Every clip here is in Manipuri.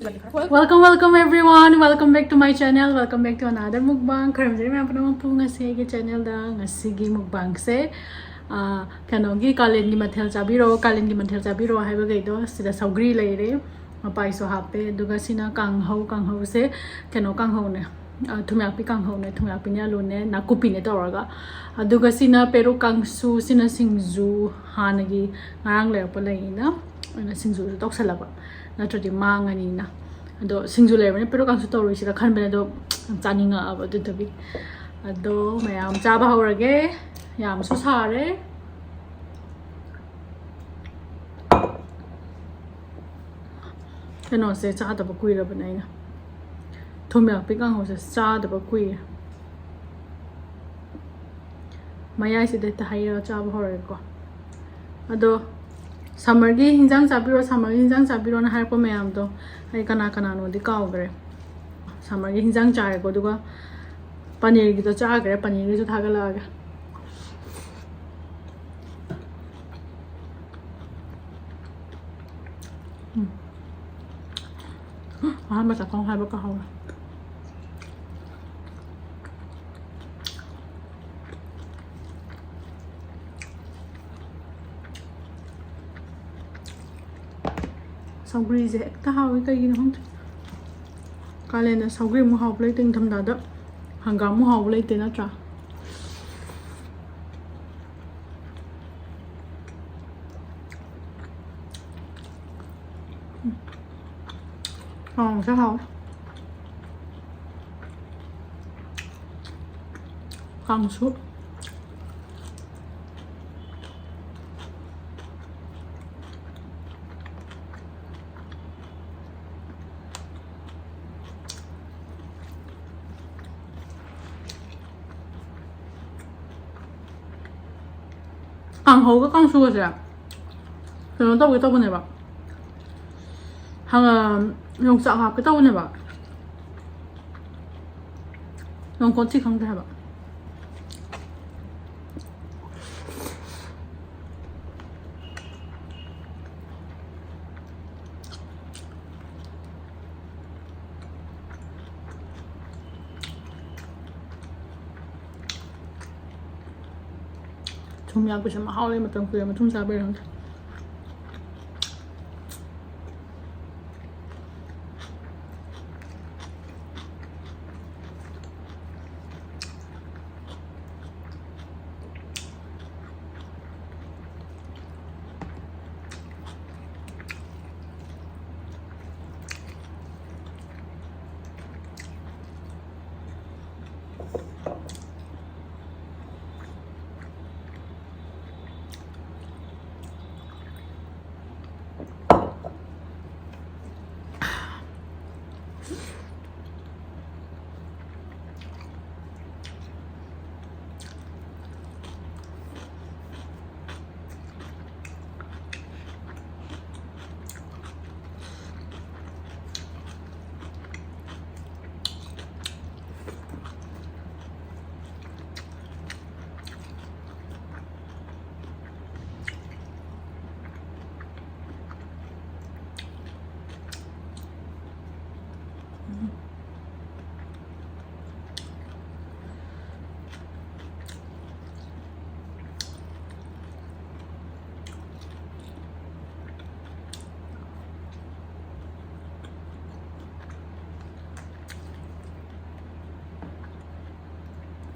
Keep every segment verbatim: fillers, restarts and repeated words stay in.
Welcome, welcome everyone. Welcome back to my channel. Welcome back to another mukbang. ꯈꯨꯔꯨꯝꯖꯔꯤ ꯃꯌꯥꯝ ꯄꯨꯝꯅꯃꯛꯄꯨ ꯉꯁꯤ ꯑꯩꯒꯤ channelꯗ꯫ ꯉꯁꯤꯒꯤ mukbangꯁꯦ, ꯑꯥ, ꯀꯩꯅꯣꯒꯤ ꯀꯥꯂꯦꯟꯒꯤ ꯃꯊꯦꯜ ꯆꯥꯕꯤꯔꯣ, ꯀꯥꯂꯦꯟꯒꯤ ꯃꯊꯦꯜ ꯆꯥꯕꯤꯔꯣ ꯍꯥꯏꯕꯈꯩꯗꯣ꯫ ꯁꯤꯗ ꯁꯧꯒ꯭ꯔꯤ ꯂꯩꯔꯦ, ꯃꯄꯥꯏꯁꯨ ꯍꯥꯞꯄꯦ꯫ ꯑꯗꯨꯒ ꯁꯤꯅ ꯀꯥꯡꯍꯧ, ꯀꯥꯡꯍꯧꯁꯦ ꯀꯩꯅꯣ ꯀꯥꯡꯍꯧꯅꯦ, ꯑꯥ, ꯊꯨꯝꯌꯥꯛꯄꯤ ꯀꯥꯡꯍꯧꯅꯦ꯫ ꯊꯨꯝꯌꯥꯛꯄꯤꯅꯦ, ꯑꯂꯨꯅꯦ, ꯅꯥꯀꯨꯞꯄꯤꯅꯦ ꯇꯧꯔꯒ꯫ ꯑꯗꯨꯒ ꯁꯤꯅ ꯄꯦꯔꯨꯛ ꯀꯥꯡꯁꯨ, ꯁꯤꯅ ꯁꯤꯡꯖꯨ꯫ ꯍꯥꯟꯅꯒꯤ ꯉꯔꯥꯡ ꯂꯩꯔꯛꯄ ꯂꯩꯌꯦꯅ ꯑꯩꯅ ꯁꯤꯡꯖꯨꯁꯨ ꯇꯧꯁꯜꯂꯕ, ꯅꯠꯇ꯭ꯔꯗꯤ ꯃꯥꯡꯉꯅꯤꯅ꯫ ꯑꯗꯣ ꯁꯤꯡꯖꯨ ꯂꯩꯔꯕꯅꯤꯅ ꯄꯦꯔꯨꯛ ꯀꯥꯡꯁꯨ ꯇꯧꯔꯣꯏꯁꯤꯔ ꯈꯟꯕꯅꯦ, ꯑꯗꯣ ꯌꯥꯝ ꯆꯥꯅꯤꯡꯉꯛꯑꯕ꯫ ꯑꯗꯨꯗꯨꯒꯤ ꯑꯗꯣ ꯃꯌꯥꯝ ꯆꯥꯕ ꯍꯧꯔꯒꯦ꯫ ꯌꯥꯝꯁꯨ ꯁꯥꯔꯦ꯫ ꯀꯩꯅꯣꯁꯦ ꯆꯥꯗꯕ ꯀꯨꯏꯔꯕꯅꯦ ꯑꯩꯅ, ꯊꯨꯝꯌꯥꯛꯄꯤ ꯀꯥꯡꯍꯧꯁꯦ ꯆꯥꯗꯕ ꯀꯨꯏꯔꯦ꯫ ꯃꯌꯥꯏꯁꯤꯗ ꯍꯦꯛꯇ ꯍꯩꯔꯒ ꯆꯥꯕ ꯍꯧꯔꯒꯦꯀꯣ꯫ ꯑꯗꯣ summerꯒꯤ ꯍꯤꯟꯖꯥꯡ ꯆꯥꯕꯤꯔꯣ, summerꯒꯤ ꯍꯤꯟꯖꯥꯡ ꯆꯥꯕꯤꯔꯣꯅ ꯍꯥꯏꯔꯛꯄ ꯃꯌꯥꯝꯗꯣ ꯑꯩ ꯀꯅꯥ ꯀꯅꯥꯅꯣꯗꯤ ꯀꯥꯎꯈ꯭ꯔꯦ꯫ Summerꯒꯤ ꯍꯤꯟꯖꯥꯡ ꯆꯥꯔꯦꯀꯣ, ꯑꯗꯨꯒ ꯄꯅꯤꯔꯒꯤꯗꯣ ꯆꯥꯈ꯭ꯔꯦ꯫ ꯄꯅꯤꯔꯒꯤꯁꯨ ꯊꯥꯒꯠꯂꯛꯑꯒꯦ꯫ ꯎꯝ꯫ ꯑꯍꯥꯟꯕ ꯆꯥꯛꯈꯣꯡ ꯍꯥꯏꯕ ꯀꯥꯎꯍꯧꯔꯦ꯫ ꯁꯧꯒ꯭ꯔꯤꯁꯦ ꯍꯦꯛꯇ ꯍꯥꯎꯋꯤ, ꯀꯩꯒꯤꯅꯣ ꯈꯪꯗꯦ꯫ ꯀꯥꯂꯦꯟꯗ ꯁꯧꯒ꯭ꯔꯤ ꯑꯃꯨꯛ ꯍꯥꯎꯕ ꯂꯩꯇꯦ, ꯅꯤꯡꯊꯝꯊꯥꯗ ꯍꯪꯒꯥꯝ ꯑꯃꯨꯛ ꯍꯥꯎꯕ ꯂꯩꯇꯦ, ꯅꯠꯇ꯭ꯔꯥ? ꯎꯝ꯫ ꯍꯥꯎꯁꯨ ꯍꯥꯎ꯫ ꯀꯥꯡꯁꯨ꯫ ꯀꯥꯡꯍꯧꯒ ꯀꯥꯡꯁꯨꯒꯁꯦ ꯀꯩꯅꯣ ꯇꯧꯒꯦ ꯇꯧꯕꯅꯦꯕ꯫ ꯍꯪ-, ꯌꯣꯡꯆꯥꯛ ꯍꯥꯞꯀꯦ ꯇꯧꯕꯅꯦꯕ꯫ ꯌꯣꯡꯀꯣꯠ ꯊꯤ ꯈꯪꯗꯦ ꯍꯥꯏꯕ꯫ ꯊꯨꯝ ꯌꯥꯛꯄꯁꯦ ꯃꯍꯥꯎ ꯂꯩ꯫ ꯃꯇꯝ ꯀꯨꯏꯔ ꯃꯇꯨꯡ ꯆꯥꯕꯩꯔ ꯈꯪꯗꯦ꯫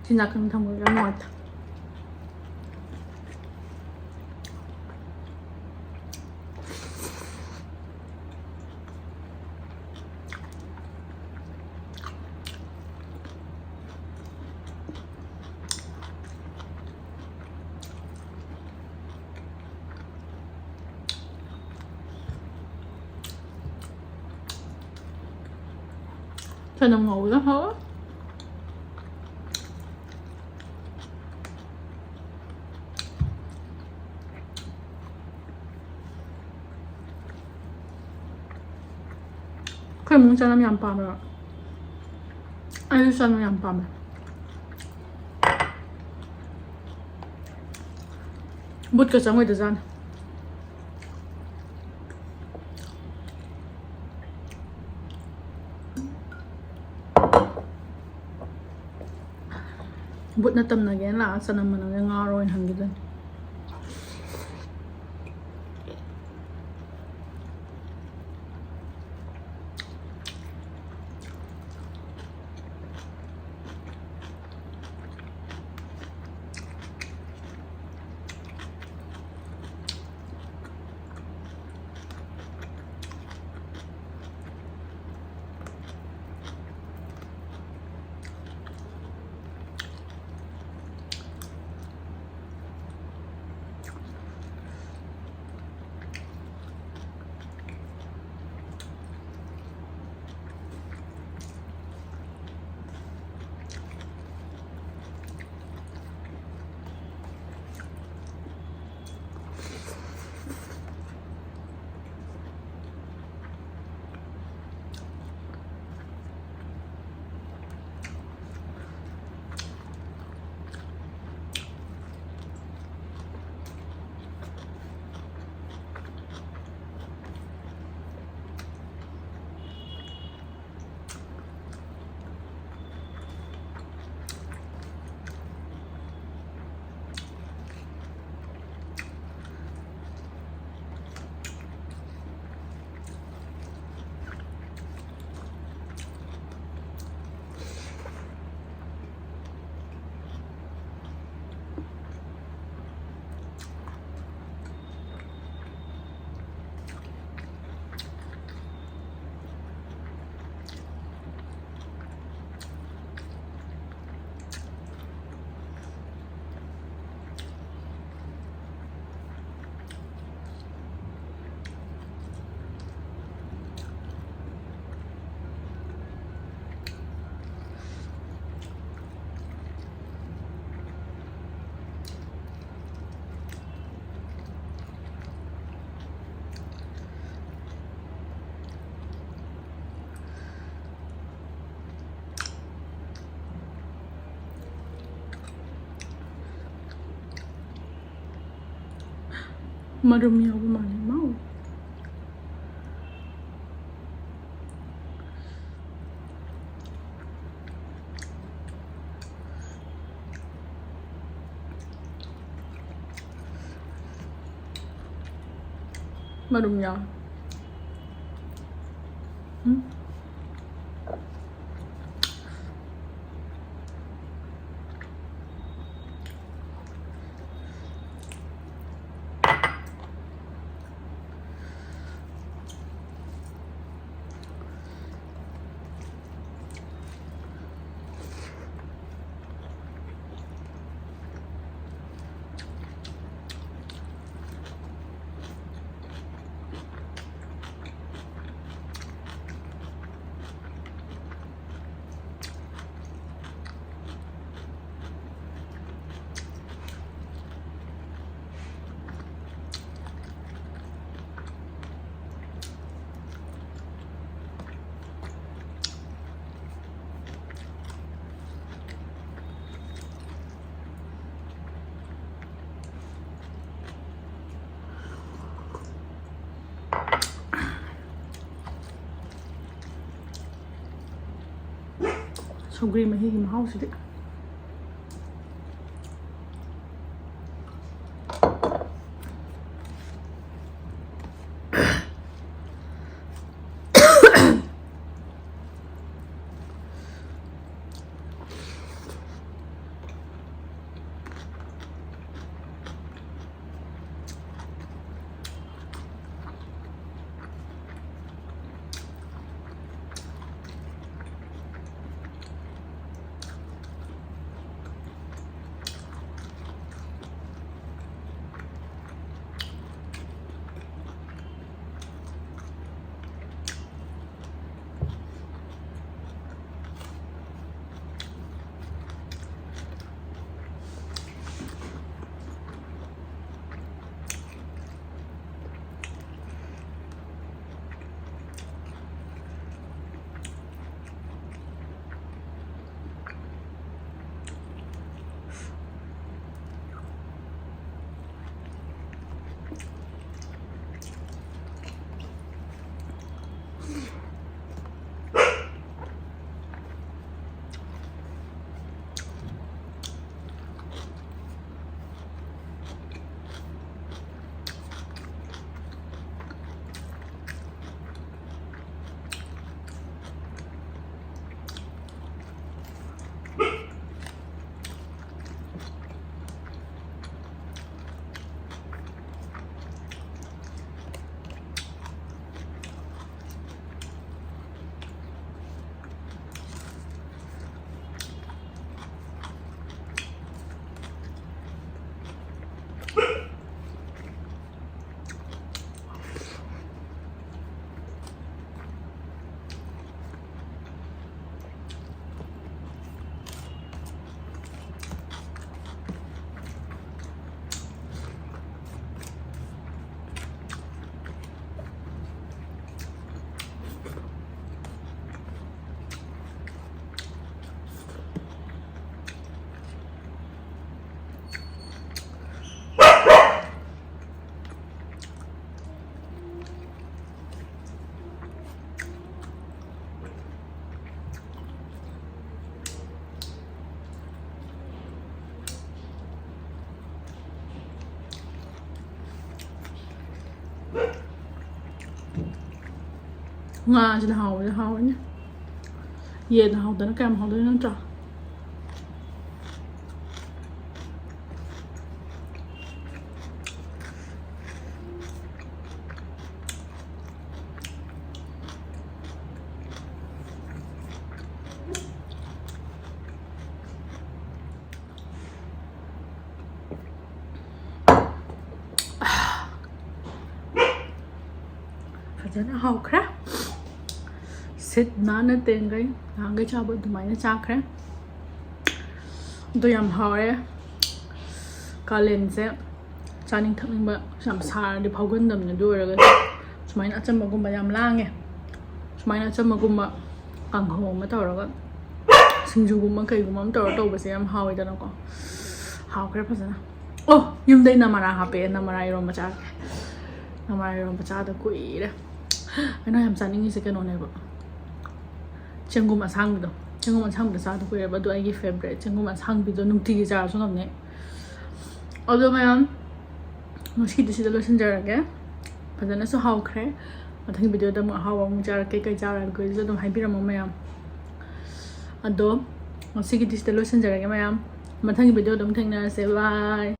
ꯁꯤ ꯅꯥꯀꯟ ꯊꯝꯕꯗ ꯌꯥꯝ ꯅꯨꯡꯉꯥꯏꯇꯦ꯫ ꯆꯅꯝ ꯉꯧꯕꯗ ꯍꯥꯎꯋꯦ꯫ ꯑꯩꯈꯣꯏ ꯏꯃꯨꯡ ꯆꯅꯝ ꯌꯥꯝ ꯄꯥꯝꯃꯦꯕ꯫ ꯑꯩꯁꯨ ꯆꯅꯝ ꯌꯥꯝ ꯄꯥꯝꯃꯦ꯫ ꯕꯨꯠꯀ ꯆꯪꯉꯣꯏꯗꯖꯥꯠꯅꯤ꯫ ꯕꯨꯠꯅ ꯇꯝꯅꯒꯦꯅ ꯂꯥꯛꯑ ꯆꯅꯝ ꯃꯅꯝꯁꯦ ꯉꯥꯎꯔ ꯑꯣꯏꯅ ꯍꯟꯈꯤꯗꯣꯏꯅꯤ꯫ ꯃꯔꯨꯝ ꯌꯥꯎꯕ ꯃꯥꯜꯂꯦ꯫ ꯃꯥꯎ꯫ ꯃꯔꯨꯝ ꯌꯥꯎ꯫ ꯎꯝ꯫ ꯁꯧꯒ꯭ꯔꯤ ꯃꯍꯤꯒꯤ ꯃꯍꯥꯎꯁꯤꯗꯤ꯫ ꯉꯥꯁꯤꯅ ꯍꯥꯎꯕꯗꯤ ꯍꯥꯎꯔꯅꯤ꯫ ꯌꯦꯟꯅ ꯍꯥꯎꯗꯅ ꯀꯌꯥꯝ ꯍꯥꯎꯗꯣꯏꯅꯣ, ꯅꯠꯇ꯭ꯔꯥ? ꯐꯖꯅ ꯍꯥꯎꯈ꯭ꯔꯦ꯫ ꯁꯤꯠ ꯅꯥꯟꯅ ꯇꯦꯡꯒꯩ ꯅꯍꯥꯟꯈꯩ ꯆꯥꯕ ꯑꯗꯨꯃꯥꯏꯅ ꯆꯥꯈ꯭ꯔꯦ꯫ ꯑꯗꯣ ꯌꯥꯝ ꯍꯥꯎꯔꯦ꯫ ꯀꯥꯂꯦꯟꯁꯦ ꯆꯥꯅꯤꯡ ꯊꯛꯅꯤꯡꯕ ꯌꯥꯝ ꯁꯥꯔꯗꯤ ꯐꯥꯎꯒꯟꯗꯕꯅꯤ, ꯑꯗꯨ ꯑꯣꯏꯔꯒꯁꯨ ꯁꯨꯃꯥꯏꯅ ꯑꯆꯝꯕꯒꯨꯝꯕ ꯌꯥꯝ ꯂꯥꯡꯉꯦ꯫ ꯁꯨꯃꯥꯏꯅ ꯑꯆꯝꯕꯒꯨꯝꯕ ꯀꯥꯡꯍꯧ ꯑꯃ ꯇꯧꯔꯒ, ꯁꯤꯡꯖꯨꯒꯨꯝꯕ ꯀꯩꯒꯨꯝꯕ ꯑꯃ ꯇꯧꯔ ꯇꯧꯕꯁꯦ ꯌꯥꯝ ꯍꯥꯎꯋꯤꯗꯅꯀꯣ꯫ ꯍꯥꯎꯈ꯭ꯔꯦ ꯐꯖꯅ꯫ ꯑꯣ, ꯌꯨꯝꯗꯩ ꯅꯃꯔꯥ ꯍꯥꯞꯄꯛꯑꯦ, ꯅꯃꯔꯥ ꯏꯔꯣꯝꯕ ꯆꯥꯒꯦ꯫ ꯅꯃꯔꯥ ꯏꯔꯣꯝꯕ ꯆꯥꯗ ꯀꯨꯏꯔꯦ꯫ ꯑꯩꯅ ꯌꯥꯝ ꯆꯥꯅꯤꯡꯉꯤꯁꯦ ꯀꯩꯅꯣꯅꯦꯕ, ꯆꯦꯡꯒꯨꯝ ꯑꯁꯥꯡꯕꯤꯗꯣ꯫ ꯆꯦꯡꯒꯨꯝ ꯑꯁꯥꯡꯕꯤꯗꯣ ꯆꯥꯗ ꯀꯨꯏꯔꯦꯕ, ꯑꯗꯣ ꯑꯩꯒꯤ favourite ꯆꯦꯡꯒꯨꯝ ꯑꯁꯥꯡꯕꯤꯗꯣ ꯅꯨꯡꯇꯤꯒꯤ ꯆꯥꯔꯁꯨ ꯉꯝꯅꯤ꯫ ꯑꯗꯣ ꯃꯌꯥꯝ, ꯉꯁꯤꯗꯤ ꯁꯤꯗ ꯂꯣꯏꯁꯤꯟꯖꯔꯒꯦ꯫ ꯐꯖꯅꯁꯨ ꯍꯥꯎꯈ꯭ꯔꯦ꯫ ꯃꯊꯪꯒꯤ videoꯗ ꯑꯃꯨꯛ ꯑꯍꯥꯎꯕ ꯑꯃꯨꯛ ꯆꯥꯔꯛꯀꯦ꯫ ꯀꯩ ꯆꯥꯔꯛꯀꯦꯁꯨ ꯑꯗꯨꯝ ꯍꯥꯏꯕꯤꯔꯝꯃꯣ ꯃꯌꯥꯝ꯫ ꯑꯗꯣ ꯉꯁꯤꯒꯤꯗꯤ ꯁꯤꯗ ꯂꯣꯏꯁꯤꯟꯖꯔꯒꯦ ꯃꯌꯥꯝ꯫ ꯃꯊꯪꯒꯤ videoꯗ ꯑꯃꯨꯛ ꯊꯦꯡꯅꯔꯁꯦ꯫ Bye꯫